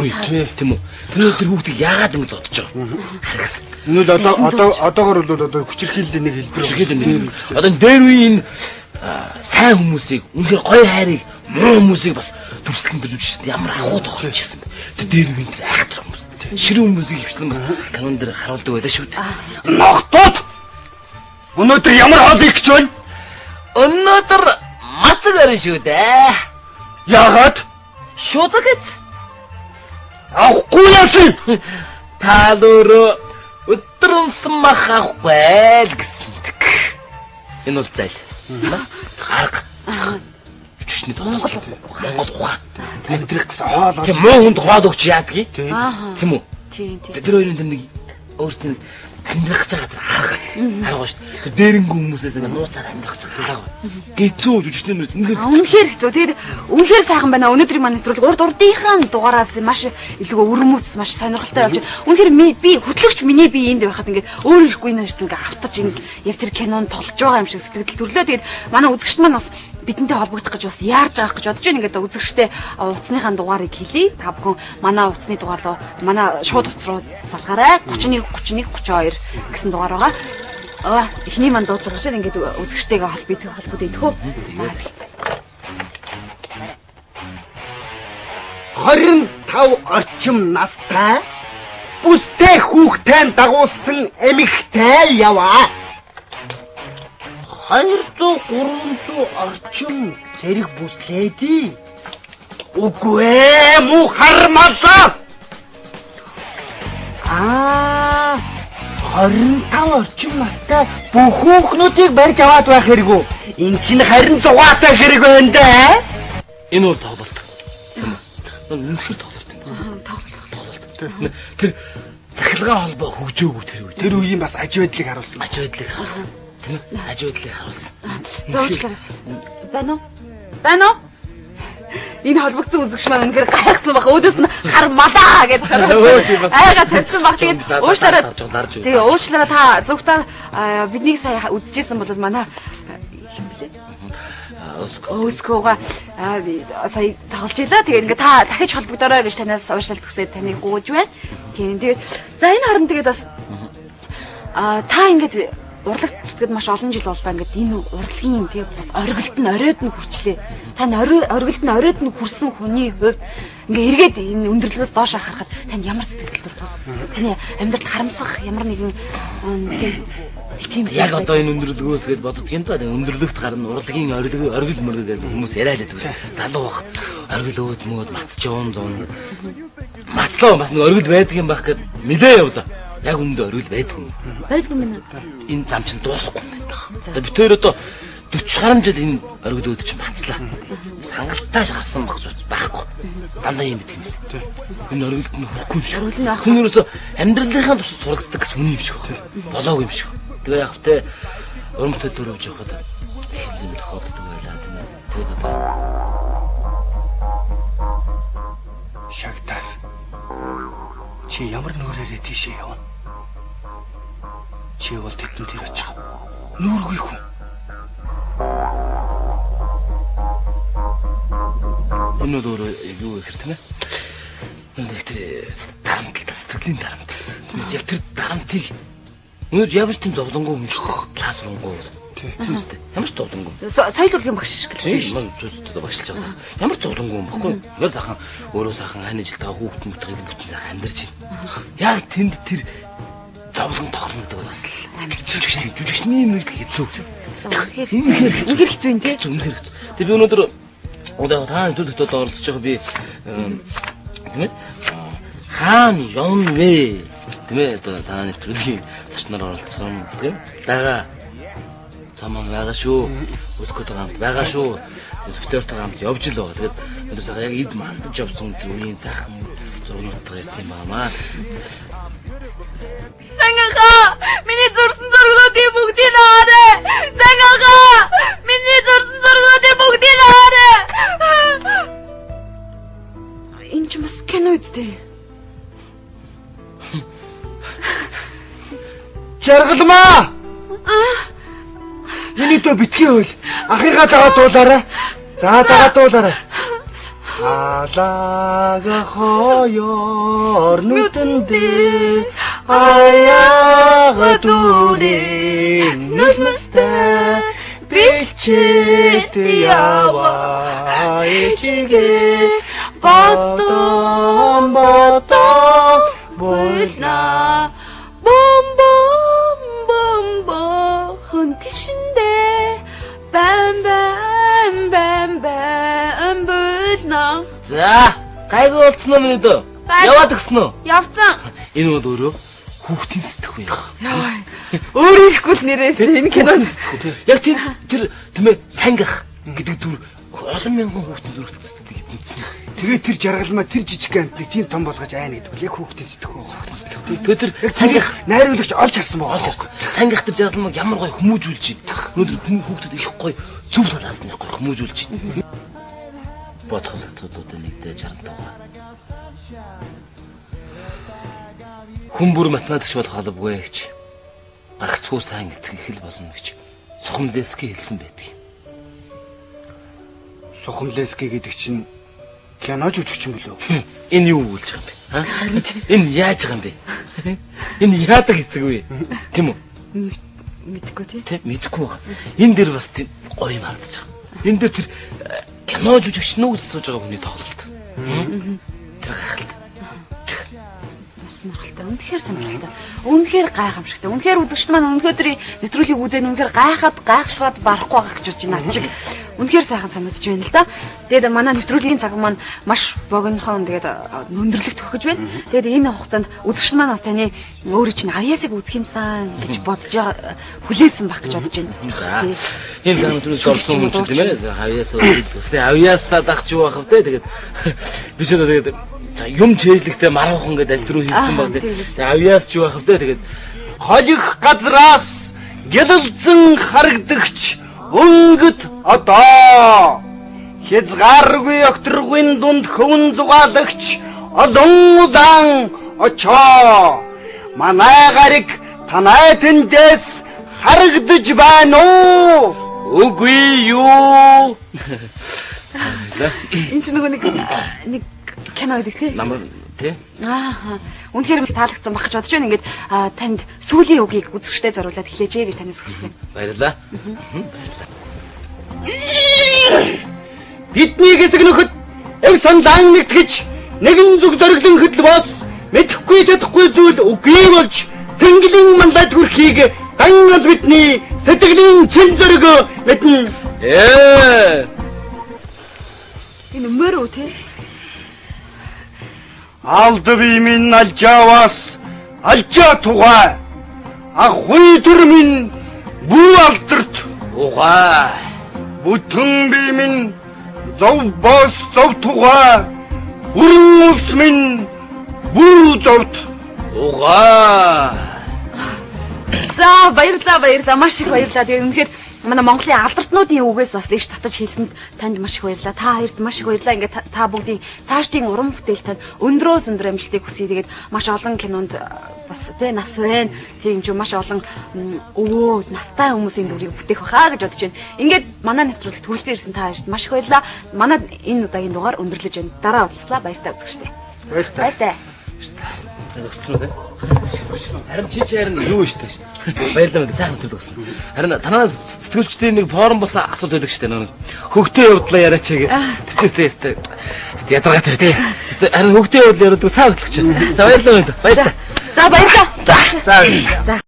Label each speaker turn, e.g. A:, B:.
A: үе. Тийм үү? Тэр хүүхдийг яагаад ингэ зодож байгаа? Харгас.
B: Энэ бол одоо одоогор бол одоо хүчирхийллийн нэг хэлбэр.
A: Хүчирхийллийн нэг. Одоо энэ дээр үеийн энэ сайн хүмүүсийг, үнэхээр гоё хайрыг, муу хүмүүсийг бас дүрслэн дээр жүжигчд ямар агуу тоглож ирсэн бэ? Тэр дээр үеийн тэр айхтар хүмүүс. Ширүүн хүмүүсийг хөвчлэн бас канон дээр харуулдаг байлаа шүү дээ.
B: Ногтууд! Өнөөдөр ямар хоол их гэж байна?
A: Өнөөдөр мацаг барина шүү дээ.
B: Яагаад?
A: Шуузаг гэж.
B: Авахгүй яасан?
A: Та л өөрөө өдөр унсан мах авахгүй л гэсэндэг. Энэ бол зайл. Арга. Жүжигчний Монгол ухаан.
B: Амьдрах гэсэн хоол.
A: Тийм муу хүнд хоол өгч яадгийг. Тийм үү?
C: Тийм тийм.
A: Тэр хоёрын тэр нэг өөрсдөө амьдрах гэж байгаа тэр арга. Арга ба шүү дээ. Тэр дээрэнгүй хүмүүсээс ингээ нууцаар амьдрах гэж байгаа арга. Гэцүү жүжигчний мөрөд
C: үнэхээр хэцүү. Тэгээд үнэхээр сайхан байна. Өнөөдрийн манай нэвтрүүлэг урд урдынхаа дугаараас маш илүү өрмөц, маш сонирхолтой болж. Үнэхээр би хөтлөгч миний би энд байхад ингээ өөр ирэхгүй энэ хоёрт ингээ автаж ингээ яг тэр кинонд тоглож байгаа юм шиг сэтгэл төрлөө. Тэгээд манай үзэгчд маань бас бидэнтэй холбогдох гэж бас яарж байгаа гэж бодож байна. Ингээд үзэгчтэй утасныхаа дугаарыг хэлье. Та бүхэн манай утасны дугаар руу манай шууд утас руу залгаарай. 31 31 32 гэсэн дугаар байгаа. Аа, эхний манд дуудлага шиг ингээд үзэгчтэйгээ холбогдох идэх үү? За.
B: 25 орчим настай бүстэй хүүхдээ дагуулсан эмэгтэй яваа. 200 300 орчим зэрэг бүслээдий. Үгүй ээ, муу хармалаа. Аа, 25 орчим настай бүх хүүхнүүдийг барьж аваад байх хэрэгүү. Эн чинь харин зугаатай хэрэг байна даа.
A: Энэ бол тоглолт. Тийм үү? Үнэхээр тоглолт юм. Тоглолт. Тэр цахилгаан холбоо хөгжөөгүй тэр үе.
B: Тэр үеийн бас аж байдлыг харуулсан.
A: Аж байдлыг харуулсан. Тийм үү? Аж байдлыг харуулсан.
C: За уучлаарай. Байна уу? Байна уу? Энэ холбогдсон үзэгч маань үнэхээр гайхсан баг. Өөдөөс нь хармалаа гэдэг хараа. Айгаа тавьсан баг. Тэгээд уучлаарай. Тэгээ уучлаарай та зүгтаа биднийг сая үзчихсэн бол манай хэм блэ? Өскөөгөө сая тоглож илаа. Тэгээд ингээ та дахиж холбогдорой гэж танаас уучлалт хүсээд таныг гуйж байна. Тийм. Тэгээд за энэ хооронд тэгээд бас та ингээд урлаг зүтгэд маш олон жил боллоо. Ингээд энэ урлагийн тийм бас оргилд нь оройд нь хүрчлээ. Та оргилд нь оройд нь хүрсэн хүний хувьд ингээ эргээд энэ өндөрлөгөөс доошоо харахад танд ямар сэтгэл төрдөг? Таны амьдралд харамсах ямар нэгэн тийм
A: яг одоо энэ өндөрлөгөөс гэж боддог юм да. Өндөрлөгт гарна урлагийн оргил мөргөл гэж хүмүүс яриа л байдаг. Залуу багт оргил өөд мөөд мацч явна зун. Мацлаа бас нэг оргил байдаг юм байх гэд нилээ явлаа. Яг үүндээ оргил байдгүй.
C: Байдгүй мэн.
A: Энэ зам чинь дуусахгүй юм байна. Одоо бид хоёр одоо 40 гаруй жил энэ оргил өөд чинь мацлаа. Хангалттай гарсан баг байхгүй. Дандаа юм байдаг юм байна. Энэ оргилд нь хүрэхгүй юм шиг. Хүн ерөөсөө амьдралынхаа туршид суралцдаг гэсэн хүн юм шиг байна. Болоогүй юм шиг. Тэгээ яг тэ уран бүтээл төрөвж явахад их юм тохиолддог байлаа тийм ээ. Тэгээд одоо
B: шагтар чи ямар нүрээрээ тийшээ явна? Чи бол тэдэн тэр очих нүүргүй хүн.
A: Энэ бол өөрөө юу гэхэр тийм ээ. Энэ яг тэр дарамтлаа сэтгэлийн дарамт. Яг тэр дарамтыг өнөөдөр ямар ч тийм зовлонгүй юм шиг класс руунгуу бол тийм үстэй. Ямар ч зовлонгүй.
C: Соёл урлагийн багш шиг л.
A: Тийм сүстэй багшилж байгаа сайхан. Ямар ч зовлонгүй юм баггүй. Гэр сайхан өөрөө сайхан хань ажилтаа хүүхэд мөтгөл бүтэн сайхан амьдарч байна. Яг тэнд тэр зовлон тоглоно гэдэг бол бас л жүжигчний мэрэгжил хэцүү.
C: Үнэхээр хэцүү юм тий.
A: Үнэхээр хэцүү. Тэгээ би өнөөдөр одоо та төлөвтөд оролцож байгаа би тийм ээ хаана явна вэ? Тийм ээ одоо та нэвтрүүлгийн зочноор оролцсон тийм дага цаман байгаа шүү. Өскөтэйгээ хамт байгаа шүү. Зөвлөөртэйгээ хамт явж л байгаа. Тэгээд өнөөдөр сайхан яг эд мандаж явсан тэр үеийн сайхан зургуудтайгаа ирсэн юм байна.
C: Сангаха! Миний зурсан зургуудыг бүгдийг аваарай! Сангаха! Миний зурсан зургуудыг бүгдийг аваарай! Энэ ч бас кино үстэй.
B: Жаргалмаа! Миний дөө битгий хөл. Ахыгаа дагаа дуулаарай. За дагаа дуулаарай. Халааг хоёр нүдэндээ аяга дүрээ нүлмэстэй бэлчээд яваа ээжигээ бодон бодон болна
C: бом бом бом бом тишэндээ бам бам бам бам болна.
A: За, гайгүй болцсон уу миний дөө? Яваад гисэн үү?
C: Явцсан.
A: Энэ бол өөрөө хүүхдийн сэтгүү юм.
C: Яа. Өөр ихгүй л нэрээс энэ кинонд
A: сэтгүү. Яг тэр тийм ээ сангих гэдэг дүр олон мянган хүүхдийн зүрхт сэтгэдэг эзэнсэн.
B: Тэгээд тэр жаргалмаа тэр жижиг амтныг тийм том болгож айна гэдэг бол яг хүүхдийн сэтгүү.
A: Хүүхдийн сэтгүү. Тэгээд тэр сангих
B: найруулагч олж харсан байгаа.
A: Олж харсан. Сангих тэр жаргалмааг ямар гоё хүмүүжүүлж байна. Өнөөдөр хүүхдүүд их гоё зөв талаас нь их гоё хүмүүжүүлж байна. Бодох асуудлуудын нэгдээ 65. Хүн бүр математикч болох албагүй гэж гагцхүү сайн эцэг их л болно гэж Сухомлеский хэлсэн байдаг.
B: Сухомлеский гэдэг чинь кино жүжигчин болов.
A: Энэ юу өгүүлж байгаа юм бэ? Энэ яаж байгаа юм бэ? Энэ яадаг эцэг вэ? Тийм үү?
C: Мэдхгүй тий.
A: Тийм мэдхгүй байгаа. Энэ дэр бас тийм гоё юм харагдаж байгаа. Энэ дэр тэр кино жүжигч нүг сууж байгаа хүний тоглолт. Тэр гайхалтай.
C: Сонирхолтой. Үнэхээр сонирхолтой. Үнэхээр гайхамшигтай. Үнэхээр үзэгчд маань өнөөдрийн нэвтрүүлгийг үзээд үнэхээр гайхаад гайхшраад барахгүй байгаа гэж бодож байна. Над чиг үнэхээр сайхан санагдаж байна л да. Тэгээд манай нэвтрүүлгийн цаг маань маш богинохон тэгээд өндөрлөгт өгөх гэж байна. Тэгээд энэ хугацаанд үзэгчд маань бас таны өөрөө чинь авьяасыг үзэх юмсан гэж бодож хүлээсэн байх гэж бодож байна.
A: Тийм сайхан нэвтрүүлэг орсон юм чинь тийм ээ. Авьяасаа үзэл. Тэгээд авьяасаа дагч юу байх вэ? Тэгээд би ч одоо тэгээд юм чэйжлэгтэй маруухан гэдээ аль түрүү хэлсэн баг тийм. Авьяас ч юу байх вэ тэгээд
B: холих газраас гялалзан харагдагч өнгөт одоо хязгааргүй огторгуйн дунд хөвөн зугаалагч олон удаан очоо манай гариг танай тэндээс харагдаж байна уу?
A: Үгүй юу.
C: Энэ ч нөгөө нэг кино гэдэг тий.
A: Намар тий.
C: Аа. Үнэхээр их таалагдсан байх гэж бодож байна. Ингээд танд сүүлийн үгийг үзэгчдэд зориулаад хэлээч ээ гэж танаас хүсэх юм.
A: Баярлалаа. Баярлалаа.
B: Бидний хэсэг нөхөд эг сандаан нэгтгэж нэгэн зүг зориглон хөдөлбоос мэдэхгүй чадахгүй зүйл үгүй болж цэнгэлийн манлайд хүрэхийг дан ганц бидний сэтгэлийн чин зориг мэднэ.
C: Энэ мөр үү тий?
B: Алд би минь алжааваас алжаа тугай ахуй төр минь бүү алдарт
A: угай
B: бүтэн би минь зов бос зов тугай бүрэн улс минь бүү зовт
A: угай.
C: За баярлалаа баярлалаа маш их баярлалаа. Тэгээ үнэхээр манай Монголын алдартнуудын үгээс бас иш татаж хэлсэнд танд маш их баярлалаа. Та хоёрт маш их баярлалаа. Ингээд та бүгдийн цаашдын уран бүтээл танд өндрөөс өндөр амжилтыг хүсье. Тэгээд маш олон кинонд бас тий нас байна. Тийм ч маш олон өвөө настай хүмүүсийн дүрийг бүтээх байхаа гэж бодож байна. Ингээд манай нэвтрүүлэгт хүрэлцэн ирсэн та хоёрт маш их баярлалаа. Манай энэ удаагийн дугаар өндөрлөж байна. Дараа уулзлаа. Баяртай үзэгчдээ.
B: Баяртай.
C: Баяртай.
A: Зогссон уу те? Харин чи харин юу штэ. Баярлалаа мэдээ сайхан төлөв өгсөн. Харин танаас сэтгүүлчдийн нэг форум болсон асуулт байдаг штэ нэг. Хөгтөө явдлаа яриач гэдэг. Тэр чинь өстэй ядаргаатай тий. Харин хөгтөө явдал яриад сайн хөтлөгч. За баярлалаа мэдээ. Баярлалаа.
C: За баярлалаа.
A: За.
B: За.
C: За.